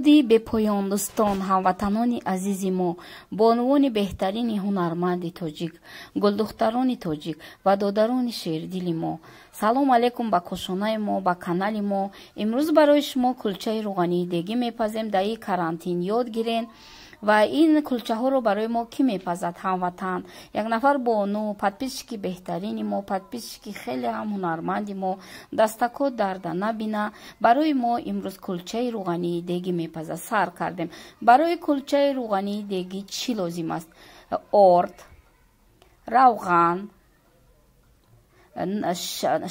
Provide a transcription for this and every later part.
Дуруди бепоён дӯстон, ҳамватанони азизи мо, бонувони беҳтарини ҳунарманди тоҷик, гулдухтарони тоҷик ва додарони шердили мо. Салом алейкум ба кошонаи мо, ба канали мо. Имрӯз барои шумо кулчаи рӯғании дегӣ мепазем. Дар ин карантин ёд гирен. Ва ин кулчаҳоро барои мо кӣ мепазад? Ҳамватан, як нафар бону, подписчики беҳтарини мо, подписчики хеле ҳам ҳунарманди мо, дастако дарда набина, барои мо имрӯз кулчаи рӯғании дегӣ мепазад. Сар кардем. Барои кулчаи рӯғании дегӣ чӣ лозим аст? Орд, равған,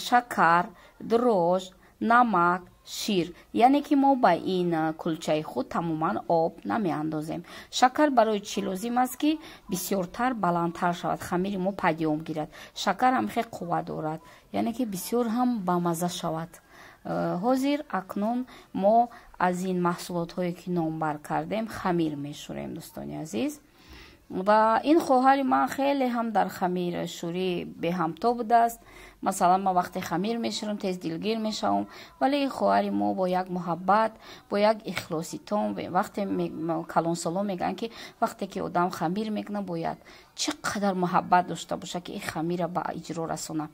шакар, дрож, намак, шир. Яъне ки мо ба ин кулчаи худ тамоман об намеандозем. Шакар барои чӣ лозим аст? Ки бисёртар баландтар шавад, хамири мо падиём гирад. Шакар ҳам хеле қувва дорад, яъне ки бисёр ҳам бамазза шавад. Ҳозир акнун мо аз ин маҳсулотҳое ки номбар кардем хамир мешӯрем, дӯстони азиз. Ва ин хоҳари ман хеле ҳам дар хамиршӯрӣ беҳамто будааст. Масалан, ман вақте хамир мешӯрам тез дилгир мешавам, вале ин хоҳари мо бо як муҳаббат, бо як ихлоси том, вақте калонсолон мегӯянд ки вақте ки одам хамир мекунад бояд чӣ қадар муҳаббат дошта бошад, ки ин хамира ба иҷро расонад.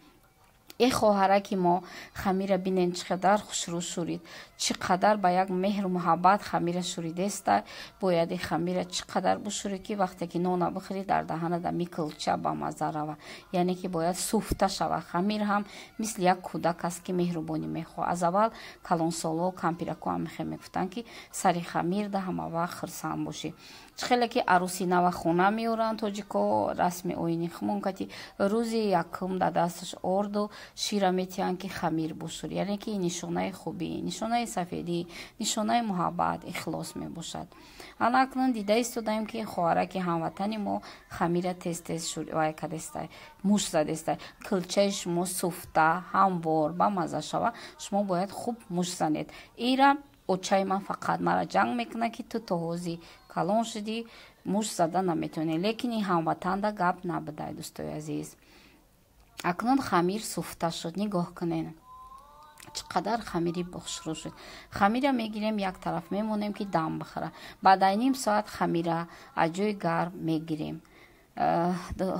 Ин хоҳараки мо хамира бинен чӣ қадар хушрӯ шӯрид, чӣ қадар ба як меҳру муҳаббат хамира шӯридеста. Бояд ин хамира чӣ қадар бушӯрӣ, ки вақте ки нона бихӯрӣ дар даҳанада микулча ба мазза рава. Яъне ки бояд суфта шавад. Хамир ҳам мисли як кӯдак аст, ки меҳрубонӣ мехоҳад. Аз аввал калонсоло, кампирако ҳам мехе мегуфтанд, ки сари хамирда ҳама вақт хурсанд бошӣ. Чӣ хеле ки арӯси нава хона меоранд тоҷико, расми оини хумон кати рӯзи якум дар дасташ орду шира метиҳанд, ки хамир бушӯр. Яъне ки нишонаи хубӣ, нишонаи сафедӣ, нишонаи муҳаббат, ихлос мебошад. Ана акнун дида истодаем, ки хоҳараки ҳамватани мо хамира тез-тез вай кадестай, муш задестай. Кулчаи шумо суфта, ҳамвор, бамазза шава, шумо бояд хуб муш занед. Ира очаи ман фақат мара ҷанг мекунад, ки ту то ҳозир калон шудӣ, муш зада наметавонӣ. Лекин ин ҳамватанда гап набудай, дӯстои азиз. Акнун хамир суфта шуд. Нигоҳ кунед, чӣ қадар хамири хушрӯ шуд. Хамира мегирем, як тараф мемонем, ки дам бихӯра. Баъд ай ним соат хамира аз ҷои гарм мегирем.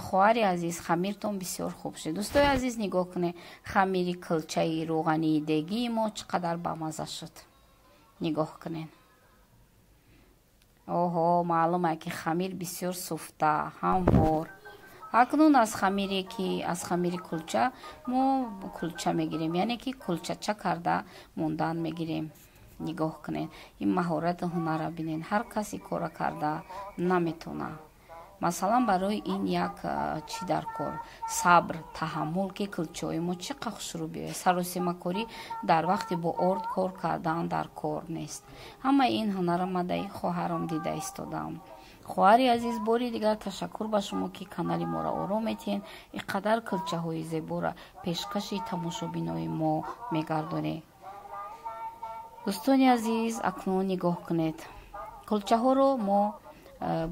Хоҳари азиз, хамиртон бисёр хуб шуд. Дӯстои азиз, нигоҳ кунед, хамири кулчаи рӯғании дегии мо чӣ қадар бамазза шуд. Нигоҳ кунед. Оҳо, маълум ае, ки хамир бисёр суфта, ҳамвор. Акнун аз хамире ки аз хамири кулча мо кулча мегирем, яъне ки кулчача карда мондан мегирем. Нигоҳ кунед, ин маҳорату ҳунарра бинед. Ҳар касе кора карда наметавонад. Масалан, барои ин як чӣ дар кор? Сабр, таҳаммул, ки кулчаҳои мо чӣ қадр хушрӯ биёяд. Саросемакорӣ дар вақти бо орд кор кардан дар кор нест. Ҳамаи ин ҳунарра ман дар ин хоҳарам дида истодам. Хоҳари азиз, бори дигар ташаккур ба шумо, ки канали моро ором метиҳед, ин қадар кулчаҳои зеборо пешкаши тамошобинои мо мегардонед. Дӯстони азиз, акнун нигоҳ кунед. Кулчаҳоро мо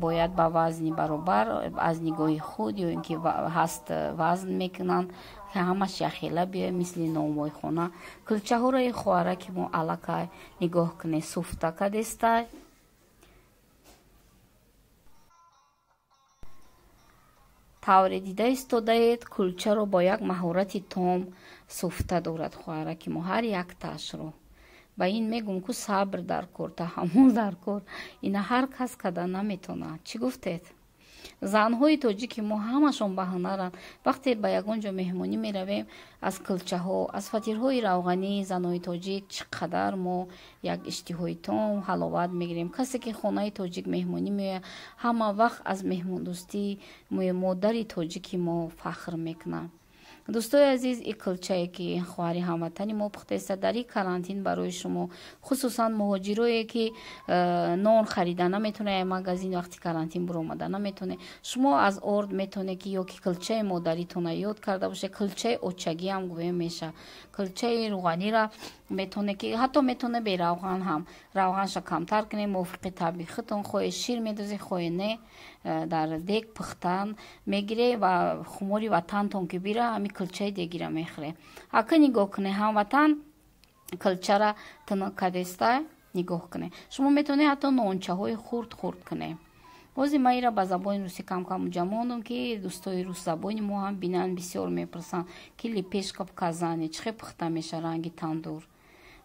бояд ба вазни баробар аз нигоҳи худ ё ин ки ҳаст вазн мекунанд, ҳамаш яхела биёяд, мисли номвойхона. Кулчаҳоро ин хоҳараки мо аллакай нигоҳ кунед, суфта кадестай. Тавре дида истодаед, кулчаро бо як маҳорати том суфта дорад хоҳараки мо, ҳар яктаашро. Ба ин мегӯм, ку сабр дар кор, таҳаммул дар кор. Ина ҳар кас када наметавонад. Чӣ гуфтед? Занҳои тоҷики мо ҳамашон ба ҳунаранд. Вақте ба ягон ҷо меҳмонӣ меравем, аз кулчаҳо, аз фатирҳои равғании занои тоҷик чӣ қадар мо як иштиҳои том ҳаловат мегирем. Касе ки хонаи тоҷик меҳмонӣ меояд, ҳама вақт аз меҳмондӯстии модари тоҷики мо фахр мекунад. Дӯстои азиз, ин кулчае ки хоҳари ҳамватани мо пухтеста дар ин карантин барои шумо, хусусан муҳоҷирое ки нон харида наметавонед, магазин вақти карантин буромада наметавонед, шумо аз орд метавонед, ки ё ки кулчаи модаритона ёд карда бошед, кулчаи очагӣ ҳам гӯем мешавад, кулчаи рӯғанира метавонед, ки ҳатто метавонед беравған ҳам, равғанша камтар кунед, мувофиқи табъи худтон, хоҳе шир медозед, хоҳе не, дар дег пухтан мегиред ва хумори ватантон ки бира, ҳами кулчаи дегира мехӯред. Ака нигоҳ кунед, ҳамватан кулчара тунук кадестай. Нигоҳ кунед, шумо метавонед ҳатто нончаҳои хурд хурд кунед. Ҳозир ман ира ба забони русӣ кам-кам ҷамондум, ки дӯстои русзабони мо ҳам бинанд. Бисёр мепурсанд, ки лепешка в казане чӣ хел пухта меша, ранги тандур.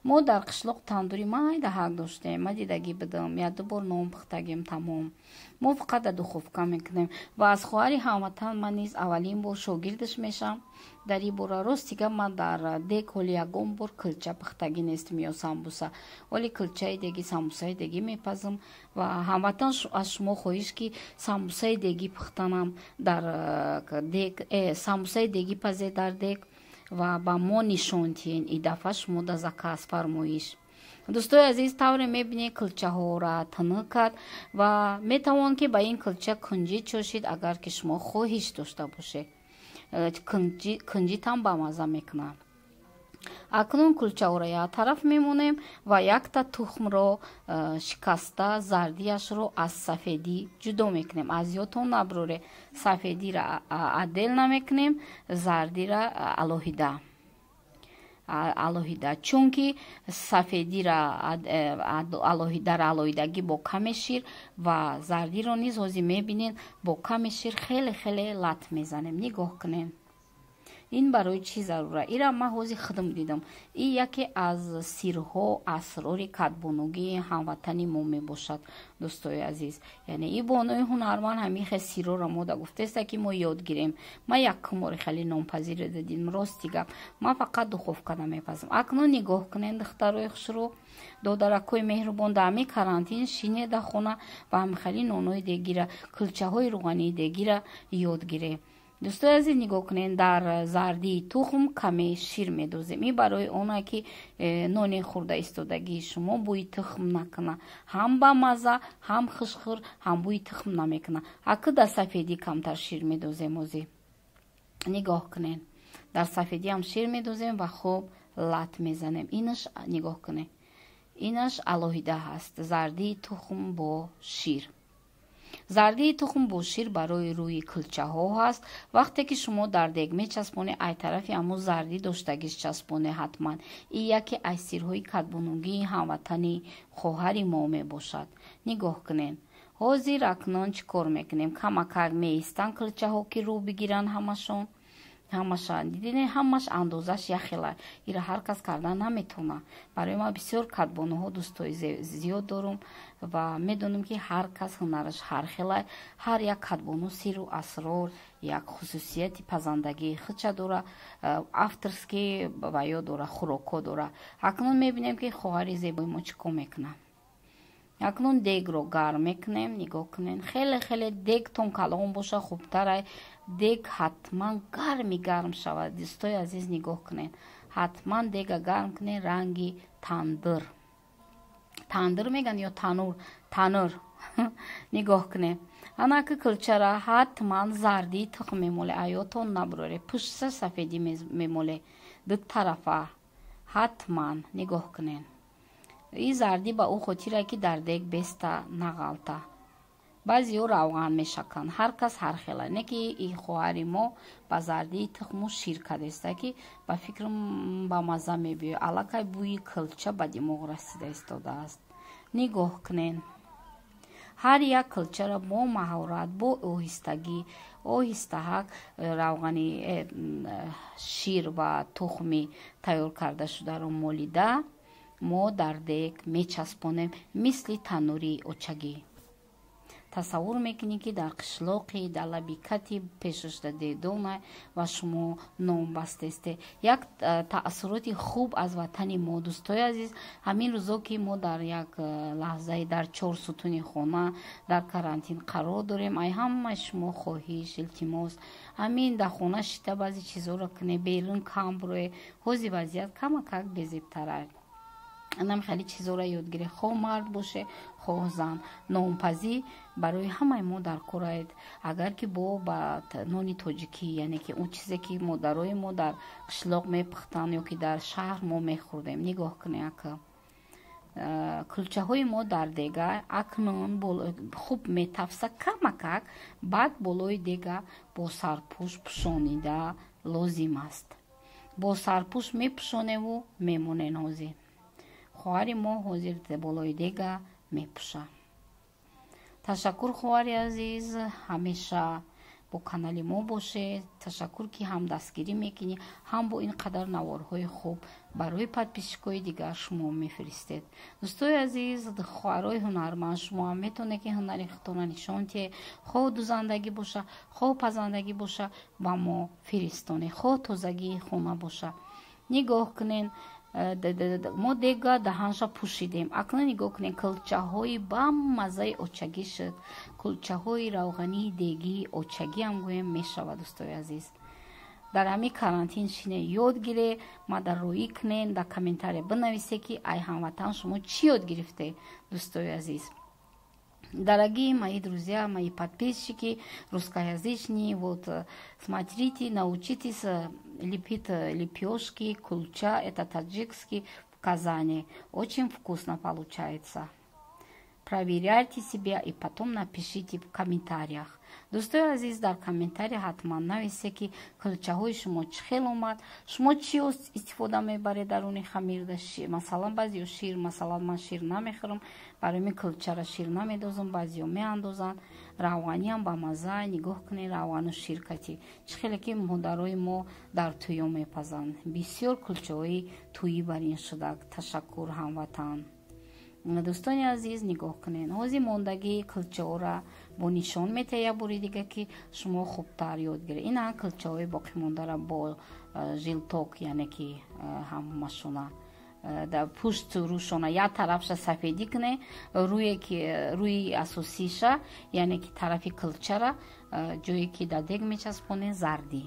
Мо дар қишлоқ тандури майда ҳак доштем, ма дидагӣ будам, як-ду бор нон пухтагим, тамом. Мо фақат дар духовка мекунем. Ва аз хоҳари ҳамватан ман низ аввалин бор шогирдаш мешам дар ин бора. Рости гап, ман дар дег ҳоли ягон бор килча пухтагӣ нестам ё самбуса. Ҳоли килчаи дегӣ, самбусаи дегӣ мепазам. Ва ҳамватан, аз шумо хоҳиш, ки самбусаи дегӣ пухтанам дар дег, самбусаи дегӣ пазе дар дег ва ба мо нишон диҳен. И дафъа шумо да заказ, фармоиш. Дӯстои азиз, тавре мебинед, килчаҳоро тунук кард ва метавон, ки ба ин килча кунҷит чошид, агар ки шумо хоҳиш дошта бошед. Кунҷитам бамазза мекунад. Акнун кулчаҳоро як тараф мемонем ва якта тухмро шикаста, зардиашро аз сафедӣ ҷудо мекунем. Аз ёдтон набуроре, сафедиро отдельно мекунем, зардира алоҳида, алоҳида, чунки сафедира дар алоҳидагӣ бо каме шир ва зардиро низ ҳозир мебинед, бо каме шир хеле хеле лат мезанем. Нигоҳ кунем, ин барои чӣ зарура? Ира ман ҳозир худам дидам. Ин яке аз сирҳо, асрори кадбонугии ҳамватани мо мебошад, дӯстои азиз. Яъне и бонуи ҳунарманд ҳамин хел сирҳоро мо да гуфтеста, ки мо ёд гирем. Ман якум бори хеле нонпазиро дидим. Рости гап, ман фақат духовкада мепазам. Акнун нигоҳ кунед, духтарои хушрӯ, додаракҳои меҳрубон, дар ҳамин карантин шинед дар хона ва ҳамин хели нонои дегира, кулчаҳои рӯғании дегира ёд гиред. Дӯстои азиз, нигоҳ кунед, дар зардии тухм каме шир медозем. Ин барои оне, ки нони хӯрда истодагии шумо бӯи тухм накуна, ҳам ба мазза, ҳам хушхӯр, ҳам бӯи тухм намекуна. Аку дар сафедӣ камтар шир медозем. Озӣ нигоҳ кунед, дар сафедӣ ҳам шир медозем ва хуб лат мезанем. Инаш, нигоҳ кунед, инаш алоҳида ҳаст, зардии тухм бо шир. Зардии тухм бо шир барои рӯи кулчаҳо ҳаст. Вақте ки шумо дар дег мечаспонед, ай тарафи ҳамун зардӣ доштагиш часпоне ҳатман. Ин яке аз сирҳои кадбонугии ҳамватани хоҳари мо мебошад. Нигоҳ кунед, ҳозир акнун чӣ кор мекунем? Камакак меистанд кулчаҳо, ки рӯ бигиранд ҳамашон. Ҳамаша дидине, ҳамаш андозаш яхела. Ира ҳар кас кардан наметавона. Барои ман бисёр кадбонуҳо дӯстои зиёд дорум ва медонам, ки ҳар кас ҳунараш ҳар хела. Ҳар як кадбону сиру асрор, як хусусияти пазандагии худша дора, авторский ва ё дора, хӯрокҳо дора. Акнун мебинем, ки хоҳари зебои мо чӣ кор мекунад. Акнун дегро гарм мекунем. Нигоҳ кунед, хеле хеле дегтон калон боша, хубтарай. Дег ҳатман гарми гарм шавад. Дӯстои азиз, нигоҳ кунед, ҳатман дега гарм кунед, ранги тандыр, тандыр меган ё танур, танур. Нигоҳ кунед, анаки кулчара ҳатман зардии тухм мемоле. Аётон набуроре, пушта сафедӣ мемоле, ду тарафа ҳатман. Нигоҳ кунед, ин зардӣ ба ӯ хотире, ки дар дег беста нағалта. Баъзеҳо равған мешаканд, ҳар кас ҳар хела. Не ки и хоҳари мо ба зардии тухму шир кардеста, ки ба фикрам ба мазза мебиёяд. Аллакай бӯи килча ба димоғ расида истодааст. Нигоҳ кунед, ҳар як килчаро бо маҳорат, бо оҳистагӣ, оҳистаҳак равғани шир ва тухми тайёр карда шударо молида, мо дар дег мечаспонем, мисли танӯри очагӣ. Тасаввур мекунӣ, ки дар қишлоқи дар лаби кати пешашда дедона ва шумо нон бастесте. Як таассуроти хуб аз ватани мо. Дӯстои азиз, ҳамин рӯзо, ки мо дар як лаҳзаи дар чор сутуни хона дар карантин қарор дорем, ай ҳамаи шумо хоҳиш, илтимос, ҳамин дар хона шита баъзе чизҳоро кунед, берун кам буроед. Ҳозир вазъият камакак безебтарай. Анам хеле чизҳоро ёд гиред, хоҳ мард боше, хоҳ зан. Нонпазӣ барои ҳамаи мо дар кораед. Агар ки бо ба нони тоҷикӣ, яъне ки он чизе, ки модарои мо дар қишлоқ мепухтанд ё ки дар шаҳр мо мехӯрдем. Нигоҳ кунед, ака кулчаҳои мо дар дега акнун хуб метафса камакак, баъд болои дега бо сарпӯш пӯшонида лозим аст. Бо сарпӯш мепӯшоневу мемонен. Ҳозир Хоҳари мо ҳозир болои дега мепӯша. Ташаккур, хоҳари азиз, ҳамеша бо канали мо бошед. Ташаккур, ки ҳам дастгирӣ мекунӣ, ҳам бо ин қадар наворҳои хуб барои подписчикои дигар шумо мефиристед. Дӯстои азиз, хоҳарои ҳунарманд, шумо ҳам метавонед, ки ҳунари худтонро нишон диҳед, хоҳ дузандагӣ боша, хоҳ пазандагӣ боша, ба мо фиристонед, хоҳ тозагии хона боша. Нигоҳ кунед, мо дега даҳанша пӯшидем. Акнун нигоҳ кунед, кулчаҳои бамаззаи очагӣ шуд. Кулчаҳои равғании дегии очагӣ ҳам гӯем мешавад, дӯстои азиз. Дар ҳамин карантин шине ёд гире, мада роӣ кунен, дар комментария бинависе, ки ай ҳамватан шумо чӣ ёд гирифте, дӯстои азиз. Дорогие мои друзья, мои подписчики, русскоязычные, вот смотрите, научитесь лепить лепешки, кулча, это таджикский, в казане. Очень вкусно получается. Проверяйте себя и потом напишите в комментариях. Дӯстои азиз, дар комментария ҳатман нависе, ки кулчаҳои шумо чӣ хел омад, шумо чӣ истифода мебаред даруни хамирда. Масалан, баъзеё шир, масалан, ман шир намехӯрам, барои мин кулчара шир намедозам, баъзеё меандозанд. Равғаниам ба мазза, нигоҳ кунед, равғану ширкати чӣ хеле ки модарои мо дар тӯё мепазанд. Бисёр кулчаҳои тӯӣ бар ин шуда. Ташаккур, ҳамватан. Дӯстони азиз, нигоҳ кунед, ҳозир мондагии кулчаҳоро бо нишон метаҳ як бори дига, ки шумо хубтар ёд гиред. Ина кулчаҳои боқимондаро бо желток, яъне ки ҳамашона пушту рӯшона як тарафша сафедӣ кунед, рӯе ки рӯи асосиша, яъне ки тарафи кулчара, ҷое ки дар дег мечаспонед, зардӣ.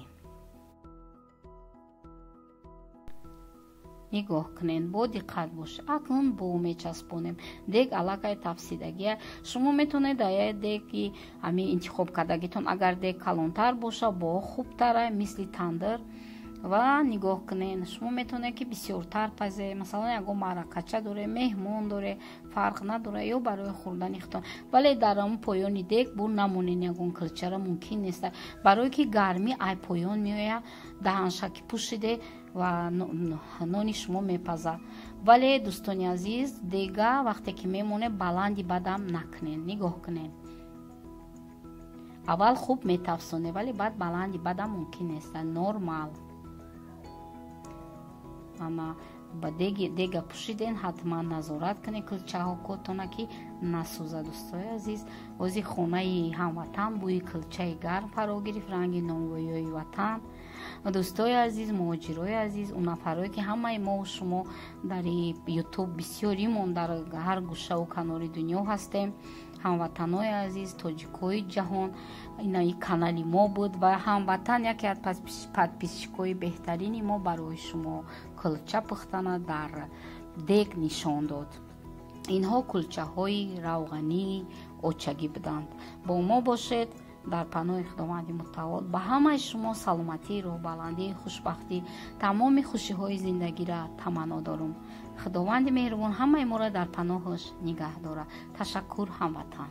Нигоҳ кунед, бо диққат бошед. Акнун бо мечаспонем. Дег аллакай тафсидагия. Шумо метавонед дар як деги ҳамин интихоб кардагитон, агар дег калонтар боша, бо хубтара, мисли тандир. Ва нигоҳ кунед, шумо метавонед, ки бисёртар пазе, масалан, ягон маъракача доре, меҳмон доре, фарқ надора, ё барои хӯрдани худтон. Вале дар ҳамон поёни дег бур намонед ягон кулчара, мумкин нест, барое ки гармӣ ай поён меояд, даҳанша ки пӯшиде ва нони шумо мепазад. Вале, дӯстони азиз, дега вақте ки мемонед, баланди бадам накунед. Нигоҳ кунед, аввал хуб метафсонед, вале баъд баланди бадам мумкин нест, нормал. Ама ба дега пӯшиден, ҳатман назорат кунед кулчаҳо котона, ки насӯзад. Дӯстои азиз, ози хонаи ҳамватан бӯи кулчаи гарм фаро гирифт, ранги нонвоиҳои ватан. Дӯстои азиз, муҳоҷирои азиз, он нафарое ки ҳамаи мо шумо дар ютуб бисёримон дар ҳар гӯшаву канори дунё ҳастем, ҳамватанои азиз, тоҷикои ҷаҳон, ина канали мо буд ва ҳамватан яке аз подписчикои беҳтарини мо барои шумо кулча пухтана дар дег нишон дод. Инҳо кулчаҳои равғании очагӣ буданд. Бо мо бошед дар паноҳи Худованди мутаол. Ба ҳамаи шумо саломатӣ, рӯҳбаландӣ, хушбахтӣ, тамоми хушиҳои зиндагиро таманно дорум. Худованди меҳрубон ҳамаи моро дар паноҳаш нигаҳ дорад. Ташаккур, ҳамватан.